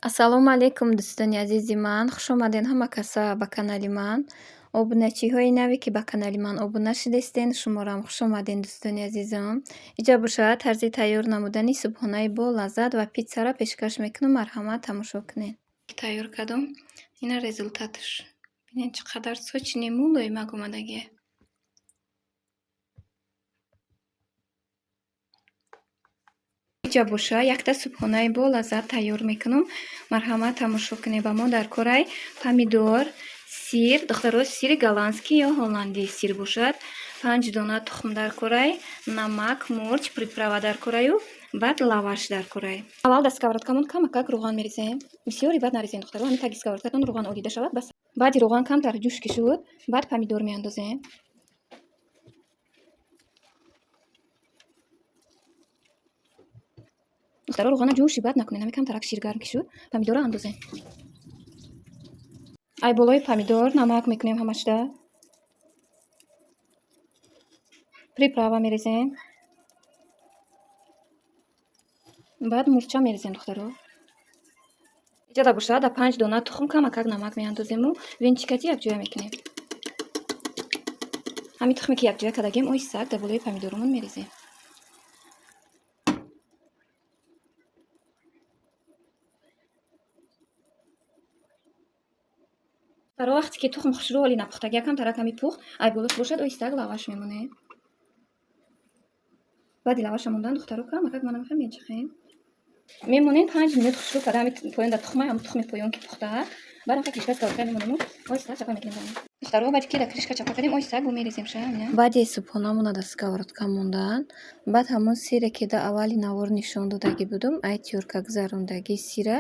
Ассалому алайкум, дӯстони азизи ман. Хуш омадед ҳама каса ба канали ман. Обуначиҳои наве, ки ба канали ман обуна шудестен, шуморам хуш омадед, дӯстони азизам. Иҷа бошад, тарзи тайёр намудани субҳонаи бо лаззат ва питсара пешкаш мекунам. Марҳамат, тамошо кунед. Тайёр кардам. Ина результаташ. Бинед, чӣ қадар сочный, мулоимак омадагия. Иҷа боша, якта субҳонаи бо лаззат тайёр мекунам. Марҳамат, тамошо кунед. Ба мо дар корай помидор, сир, духтаро, сири голландский ё ҳолландӣ сир бошад, 5 дона тухм дар корай, намак, мурч, приправа дар кораю, баъд лаваш дар корай. Аввал дар сковородкамон камакак рӯған мерезем. Бисёре баъд нарезем, духтаро, ҳамин таги сковородкатон рӯған олида шавад, бас. Баъди рӯған камтар ҷӯш ки шуд, баъд помидор меандозем. Духтаро, рӯғана ҷӯши бад накунед, ҳамин камтарак ширгарм ки шуд, помидорро андозем. Ай болои помидор намак мекунем ҳамашда. Приправа мерезем. Баъд мурча мерезем, духтаро. Иҷада бошад, да 5 дона тухм камакак намак меандозему венчикати якҷоя мекунем. Ҳамин тухме, ки якҷоя кардагем, оҳистак дар болои помидоромон мерезем. Баро, вақте ки тухм хушрӯ оли напухтаг, якам тарак ҳами пухт, ай болош бошад, оҳистак лаваш мемонем. Баъди лаваша мондан, духтаро, камакак мана мехоҳем меҷахем. Мемонем 5 минут хушрӯ карда, ҳами поён дар тухмай, ҳам тухми поён ки пухта, баъд ҳам крышка сковородка мемонему, оҳиста чапа мекунем. Духтаро, баъди ки дар крышка чапа кардем, оҳиста бо мерезем ша. Баъди субҳонамона дар сковородка мондан, баъд ҳамон сире, ки дар аввали навор нишон додагӣ будум, ай тёрка гузарондагӣ сира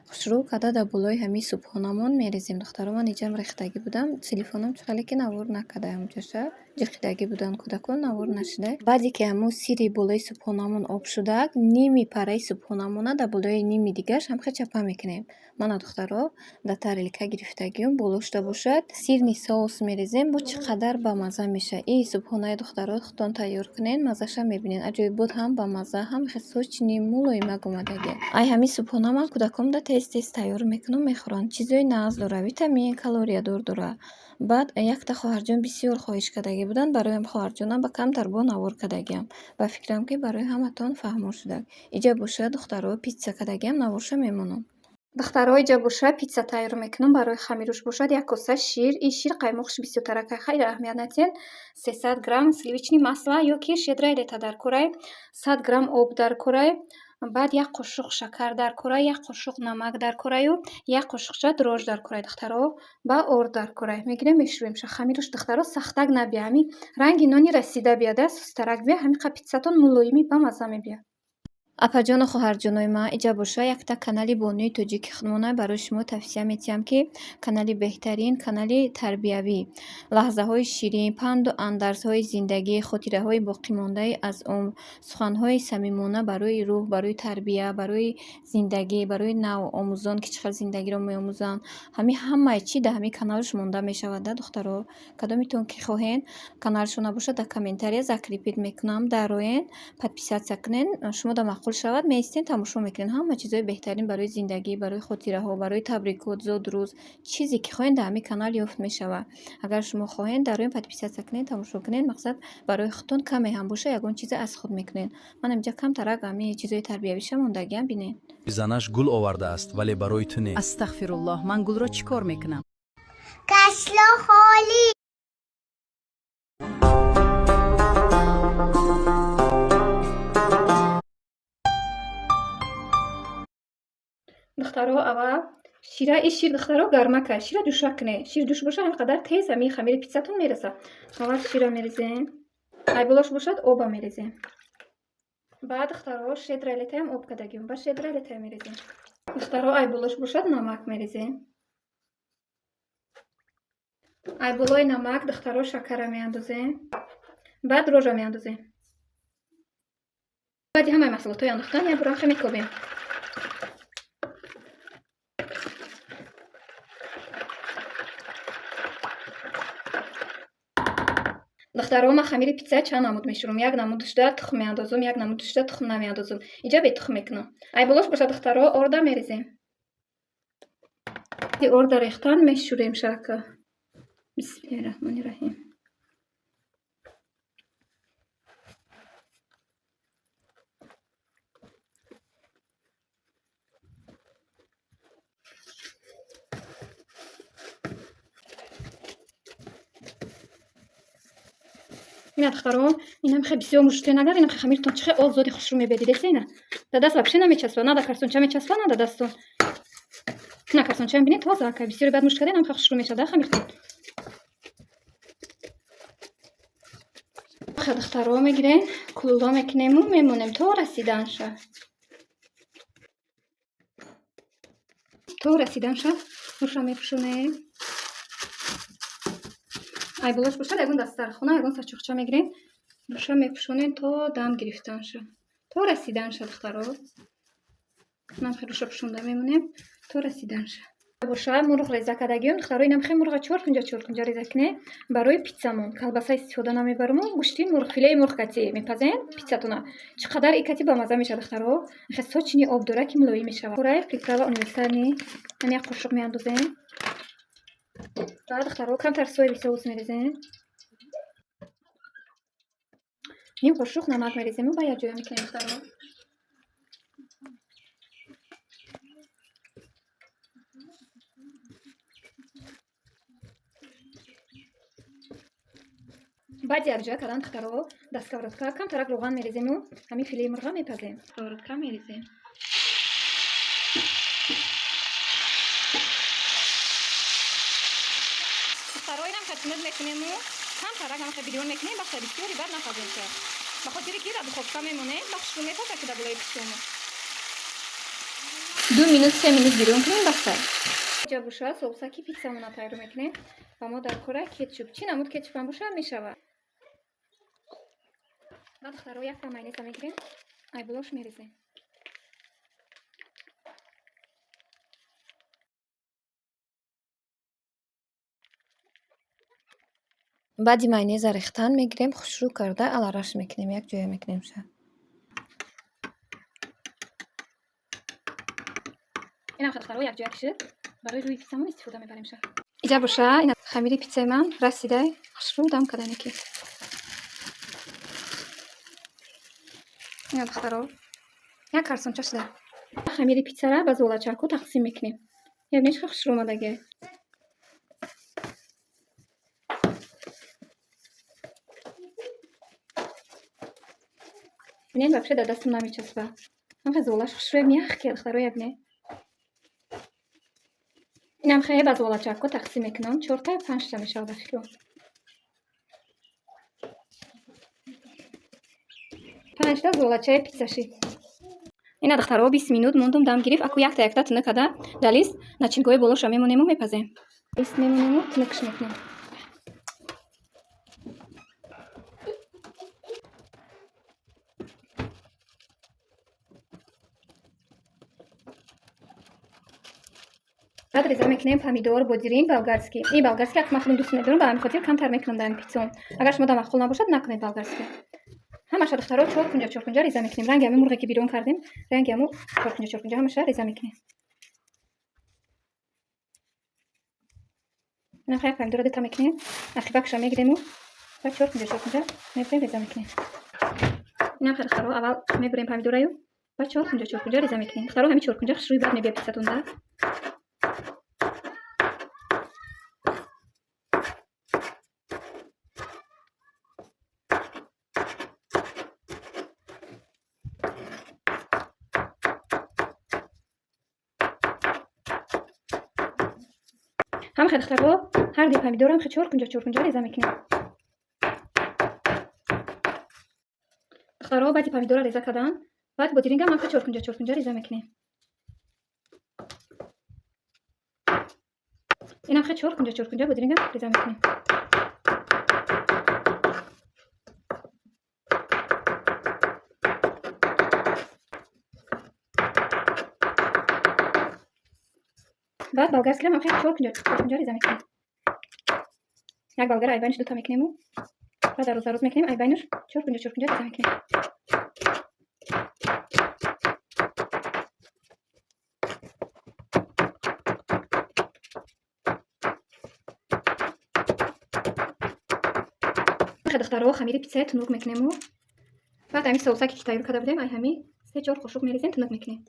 хушрӯ карда дар болои ҳамин субҳонамон мерезем. Духтаро, ман иҷам рехтагӣ будам, телефоном чӣ хеле ки навор накарда, ҳамҷоша ҷиқидагӣ буданд кӯдакон, навор нашуда. Баъде ки ҳамон сири болои субҳонамон об шудак, ними параи субҳонамона дар болои ними дигараш ҳамхел чапа мекунем. Мана, духтаро, дар тарелка гирифтагиюм, болошта бошад, сырный соус мерезем, бо чӣ қадар бамазза мешавад. И субҳонаи, духтаро, худтон тайёр кунед, маззаша мебинед. Аҷоибот ҳам бамазза, ҳам хел сочный, мулоимак омадагия. Ай ҳамин субҳона ман кӯдаконда тез-тез тайёр мекунам, мехӯранд. Чизои нағз дора, витамин, калориядор дора. Баъд якта хоҳарҷон бисёр хоҳиш кардагӣ буданд, бароям хоҳарҷонам ба камтар бо навор кардагиам. Ба фикрам, ки барои ҳаматон фаҳмо шудак. Иҷа бошад, духтаро, питса кардагиам, наворша мемонам. Духтаро, иҷа боша, питса тайёр мекунам. Барои хамируш бошад, як коса шир, ин шир қаймоқш бисёртарак, хайр, аҳамият натиҳед. 300 грамм сливочный масло ё ки щедрое лето дар корай, 100 грамм об дар корай, баъд як қошуқ шакар дар корай, як қошуқ намак дар кораю, як қошуқча дрожжи дар корай, духтаро, ба орд дар корай. Мегирем, мешӯем ша. Хамируш, духтаро, сахтак набия, ҳамин ранги нони расида бияда, сустарак бия, ҳамин қа питсатон мулоими бамазза мебия. Апаҷону хоҳарҷонои ман, иҷа боша, якта канали бонуи тоҷики худмона барои шумо тавсия метиҳам, ки канали беҳтарин, канали тарбиявӣ, лаҳзаҳои ширин, панду андарзҳои зиндагӣ, хотираҳои боқимондаи аз умр, суханҳои самимона барои рӯҳ, барои тарбия, барои зиндагӣ, барои навомӯзон, ки чӣ хел зиндагиро меомӯзанд. Ҳамин ҳамаи чӣ дар ҳамин каналаш монда мешавад, да, духтаро. Кадомитон ки хоҳед, каналшо набошад, дар комментария закрепить мекунам, дароен, подписаться кунед, шумо да маъқул шавад, меистен, тамошо мекунед. Ҳама чизҳои беҳтарин барои зиндагӣ, барои хотираҳо, барои табрикот, зодрӯз, чизе ки хоҳед, дар ҳамин канал ёфт мешавад. Агар шумо хоҳед, дароен, подписаться кунед, тамошо кунед. Мақсад, барои худтон каме ҳам боша, ягон чизе аз худ мекунед. Ман инҷа камтарак ҳамин чизҳои тарбиявиша мондагиам, бинед. Занаш гул овардааст, вале барои ту не. Астағфируллоҳ, ман гулро чӣ кор мекунам? Кресло холӣ. Духтаро, аввал шира, и шир, духтаро, гармака, шира ҷӯшак кунед. Шир ҷӯш боша, ҳамин қадар тез ҳамин хамири питсатон мераса. Аввал шира мерезем, ай болош бошад, оба мерезем. Баъд, духтаро, щедрое летоям об кардагим, ба щедрое летоя мерезем. Духтаро, ай болош бошад, намак мерезем. Ай болои намак, духтаро, шакара меандозем, баъд дрожжа меандозем. Баъди ҳамаи маҳсулотҳои андохтан як буранха мекобем. Духтаро, ман хамири питса чанд намуд мешӯрам. Як намудушда тухм меандозум, як намудушда тухм намеандозум. Иҷа бетухм мекунам. Ай болош бошад, духтаро, орда мерезем. Баъди орда рехтан мешӯрем шака. Бисмиллаҳи раҳмони раҳим. Ина, духтаро, инам хе бисёр мушкиле надар, инам хе хамиртон чихе озоди хушрӯ мебиёд, дидеса ина. Да даст вообще намечаспа, на да карсонча мечаспа, на да дастон. На карсонча мебинед, тоза ака, бисёре баъд мушт карда, инам хе хушрӯ мешавад, да хамиртон. Хе, духтаро, мегирем, кулула мекунему, мемонем то расиданша. То расиданша, нуша мепӯшонем. Ай болош бошад, ягон дастархона, ягон сачоқча мегирем, нуша мепӯшонем то дам гирифтанша. То расиданша, духтаро. Ман хе руша пӯшонда мемонем то расиданша. Боша мурғ реза кардагиём, духтаро, инам хе мурға чор кунҷа, чор кунҷа реза кунем барои питсамон. Колбаса истифода намебарому, гӯшти мурғ, филеи мурғ кати мепазем питсатона. Чӣ қадар и кати бамаза мешавад, духтаро. Хе сочный об дора, ки мулоим мешавад. Пораи приправа универсальный, ҳам як қошуқ меандозем. Баъд, духтаро, камтар соевый соус мерезем. Ним қошуқ намак мерезему ба якҷоя мекунем, духтаро. Баъди якҷоя кардан, духтаро, дар сковородка камтарак равған мерезему ҳамин филеи мурға мепазем. Сковородка мерезем. Духтаро, инам хатинат мекунему, камтарак ҳам бирён мекунем, бахша бисёри баъд напазем ша. Ба хотире ки дар духовка мемонем, ба хушрӯ мепазад, ки дар болои пишому. 2 минут, 3 минут бирён кунем, баста. Ҷа боша соусаки питсамона тайёр мекунем ва мо дар кора кетчуп. Чӣ намуд кетчупам боша мешавад. Баъд, духтаро, якта майонеза мегирем, ай болош мерезем. Баъди майонеза рехтан мегирем, хушрӯ карда алараш мекунем, якҷоя мекунем ша. Инам, духтаро, якҷоя кишид, барои рӯи питсамон истифода мебарем ша. Иҷа боша, ина хамири питсаи ман расидай, хушрӯ дам кардане ки. Ина, духтаро, як карсонча шуда. Хамири питсара ба золачаку тақсим мекунем. Ябинед, чӣ хушрӯ омадагиа. Бинед, вообще дар дастам намечаспа. Ҳамхе золаш хушрӯя мягкие, духтаро, ябинед. Инам хе ба золачаку тақсим мекунам, чорта панҷта мешавад ба фикру. Панҷта золачаи питсаши. Ина, духтаро, 20 минут мондум, дам гирифт, аку якта якта тунук карда дар лист начинкаҳои болоша мемонему, мепазем. Лист мемонему, тунукш мекунем. Баъд реза мекунем помидор, бодиринг, болгарский. Ин болгарский як ман худам дӯст медорам, ба ҳамин хотир камтар мекунам дар ин питсом. Агар шумо да маъқул набошад, накунед болгарский. Ҳамаша, духтаро, чор кунҷа, чор кунҷа реза мекунем. Ранги ҳамин мурғе ки бирён кардем, ранги ҳаму чор кунҷа, чор кунҷа ҳамаша реза мекунем. Инам як помидора дута мекунем, ақибакша мегирему ва чор кунҷа, чор кунҷа мебурем, реза мекунем. Инам, духтаро, аввал мебурем помидораю ва чор кунҷа, чор кунҷа реза мекунем. Духтаро, ҳамин чор кунҷа хушрӯи бад мебиёд питсатонда. Ҳамхе, духтаро, ҳар ди помидорам хе чор кунҷа, чор кунҷа реза мекунем. Духтаро, баъди помидора реза кардан, баъд бодирингам ҳамхе чор кунҷа, чор кунҷа реза мекунем. Инам хе чор кунҷа, чор кунҷа бодирингам реза мекунем. Баъд болгарскиам ҳамхе чор кунҷа, чор кунҷа реза мекунем. Як болгара айбайнаш дута мекунему, баъд дароз дароз мекунем, айбайнаш чор кунҷа, чор кунҷа реза мекунем. Духтаро, хамири питсая тунук мекунему. Баъд ҳами соусаке ки тайёр карда будем, ай ҳами се чор қошуқ мерезем, тунук мекунем.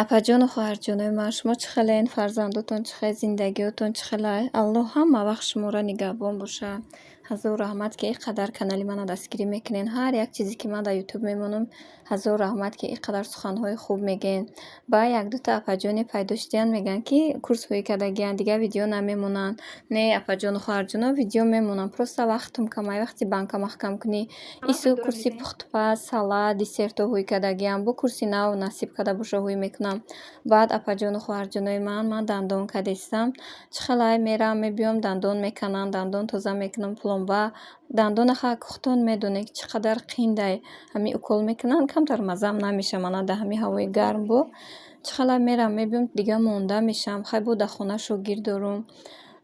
Апаҷону хоҳарҷонои ман, шумо чӣ хелен, фарзандотон чӣ хел, зиндагиётон чӣ хелай? Аллоҳ ҳама вақт шуморо нигаҳбон бошад. Ҳазор раҳмат, ки ин қадар канали мана дастгирӣ мекунен. Ҳар як чизе ки ман дар ютуб мемонам, ҳазор раҳмат, ки ин қадар суханҳои хуб мегӯен. Ба якдута апаҷоне пайдо шудиянд, мегӯянд, ки курс ҳои кардагиянд, дигар видео намемонанд. Не, апаҷону хоҳарҷоно, видео мемонам, просто вақтум камай, вақти банка маҳкам кунӣ. Ису курси пухтупаз, салат, десертҳо ҳӯй кардагиям, бо курси нав насиб карда боша ҳӯй мекунам. Баъд, апаҷону хоҳарҷонои ман, ман дандон кадистам. Чӣ хелай мерам, мебиём, дандон меканам, дандон тоза мекунам, пломба. Дандона ха худтон медонед, чӣ қадар қиндай. Ҳами укол мекунанд, камтар маззам намеша, мана дар ҳами ҳавои гарм бо. Чӣ хелай мерам, мебиём, дига монда мешавам. Хай бо дар хона шогирд дорум.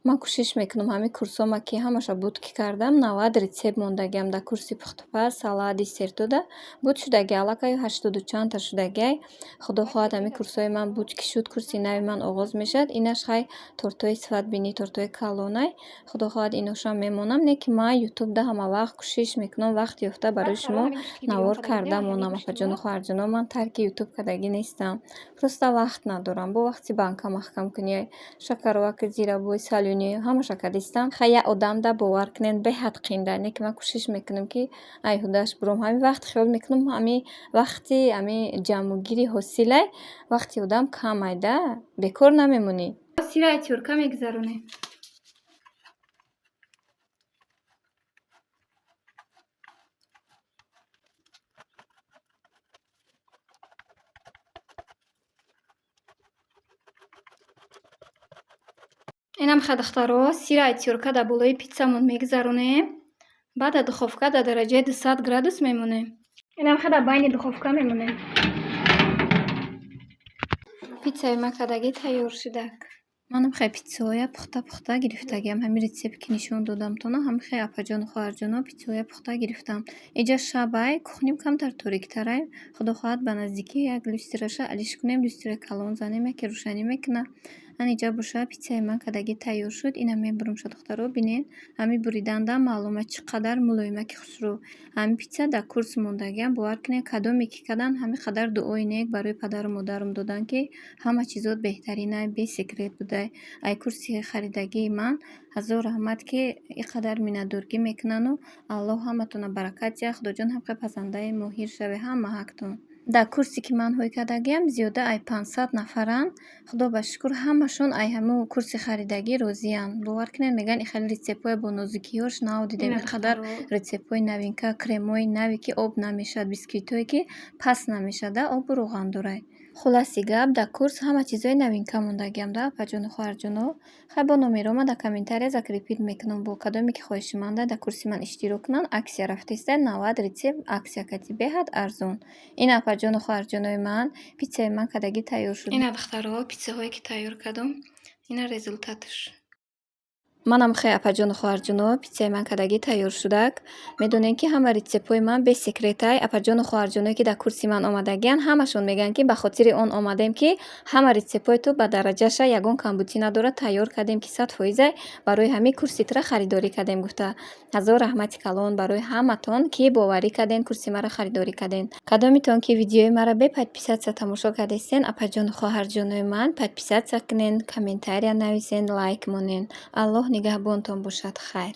Ман кӯшиш мекунам ҳами курсома ки ҳамаша буд ки кардам, 90 рецепт мондагиам дар курси пухтупаз, салат, десертода буд шудаги, аллакай ҳаштоду чандта шудагиай. Худо хоҳад, ҳами курсҳои ман буд ки шуд, курси нави ман оғоз мешавад. Инаш хай тортҳои сифатбинӣ, тортҳои калонай. Худо хоҳад, иношам мемонам. Не ки ман ютубда ҳама вақт кӯшиш мекунам, вақт ёфта барои шумо навор карда монам. Апаҷону хоҳарҷоно, ман тарки ютуб кардагӣ нестам. Просто вақт надорам. Бо вақти банка маҳкам кунӣ, шакароваки, зирабои, салюни ҳамаша кардистам. Хай як одамда бовар кунед, беҳад қинда. Не ки ман кӯшиш мекунам, ки ай ҳудаш буром. Ҳами вақт хиёл мекунам, ҳами вақти ҳами ҷамъугири ҳосилай, вақти одам камай да, бекор намемонӣ. Сираи тюрка мегузаронем. Инам ха, духтаро, сираи тюрка дар болои питсамон мегузаронем. Баъд дар духовка дар дараҷаи 200 градус мемонем. Инам ха дар байни духовка мемонем. Питсаи ма кардагӣ тайёр шудак. Манам хай питсаҳоя пухта пухта гирифтагиам. Ҳамин рецепт ки нишон додамтона, ҳами хай, апаҷону хоҳарҷоно, питсаҳоя пухта гирифтам. Иҷа шабай, кухним камтар ториктарай. Худо хоҳад, ба наздикӣ як люстраша алиш кунем, люстраи калон занем, яке рӯшанӣ мекуна. Ан иҷа боша, питсаи ман кардагӣ тайёр шуд. Инам мебурумша, духтаро, бинед. Ҳами буриданда маълума, чӣ қадар мулоимаки хушрӯ. Ҳами питса дар курс мондагиам, бовар кунед, кадоме ки карданд, ҳами қадар дуои нек барои падару модарам доданд, ки ҳама чизот беҳтаринай, бесекрет будай. Ай курси харидагии ман ҳазор раҳмат, ки ин қадар миннатдоргӣ мекунану Аллоҳ ҳаматона баракат диҳад. Худоҷон, ҳамқай пазандаи моҳир шавед ҳама ҳактон. Дар курсе ки ман ҳой кардагиам, зиёда ай 500 нафаранд. Худо ба шукр, ҳамашон ай ҳамун курси харидагӣ розиянд. Бовар кунед, мегӯянд, ин хеле рецептҳое бо нозукиҳош нав дидем. Ин қадар рецептҳои новинка, кремҳои наве ки об намешавад, бисквитҳое ки паст намешавад, обу равған дорад. Хулоси гап, дар курс ҳама чизҳои новинка мондагиам да, апаҷону хоҳарҷоно. Хай бо номерома дар комментария закрепить мекунам, бо кадоме ки хоҳишманда дар курси ман иштирок кунанд, акция рафтеста, 90 рецепт акция кати, беҳад арзон. Ин, апаҷону хоҳарҷонои ман, питсаи ман кардагӣ тайёр шуд. Ина, духтаро, питсаҳое ки тайёр кардам, ина результаташ. Манам хай, апаҷону хоҳарҷоно, питсаи ман кардагӣ тайёр шудак. Медонем, ки ҳама рецептҳои ман без секретай. Апаҷону хоҳарҷоное ки дар курси ман омадагиянд, ҳамашон мегӯянд, ки ба хотири он омадем, ки ҳама рецептҳои ту ба дараҷаша, ягон камбудӣ надорад, тайёр кардем, ки 100%-ай, барои ҳамин курси тура харидорӣ кардем гуфта. Ҳазор раҳмати калон барои ҳаматон, ки боварӣ кардем, курси маро харидорӣ кардем. Кадомитон ки видеои маро бе подписаться тамошо кардастен, апаҷону хоҳарҷонои ман, подписаться кунен, комментария нависен, лайк монен. Аллоҳ нигаҳбонтон бошад. Хайр.